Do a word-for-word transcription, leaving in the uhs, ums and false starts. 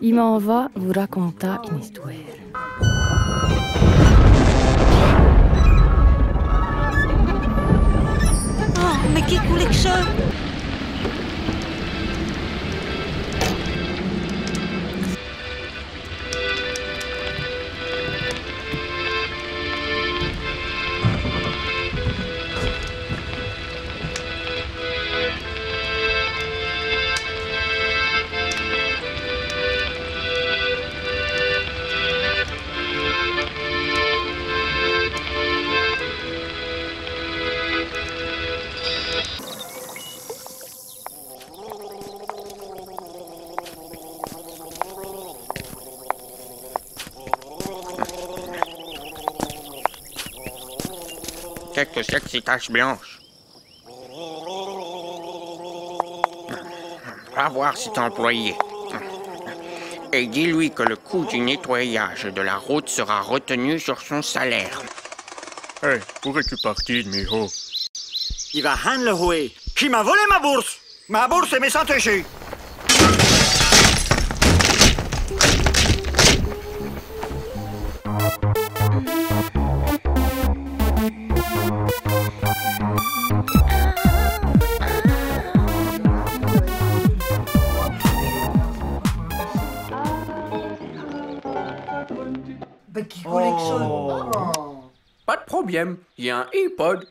I m'en va vos racontar una istòria. Oh, mais qu'est-ce que c'est que ça ? Qu'est-ce que c'est que ces taches blanches ? Va voir cet employé. Et dis-lui que le coût du nettoyage de la route sera retenu sur son salaire. Hey, où es-tu parti, mijo ? Il va rendre le jouet. Qui m'a volé ma bourse ? Ma bourse, mais ça te chie. Ben, qui collectionne. Oh. Pas de problème, il y a un iPod.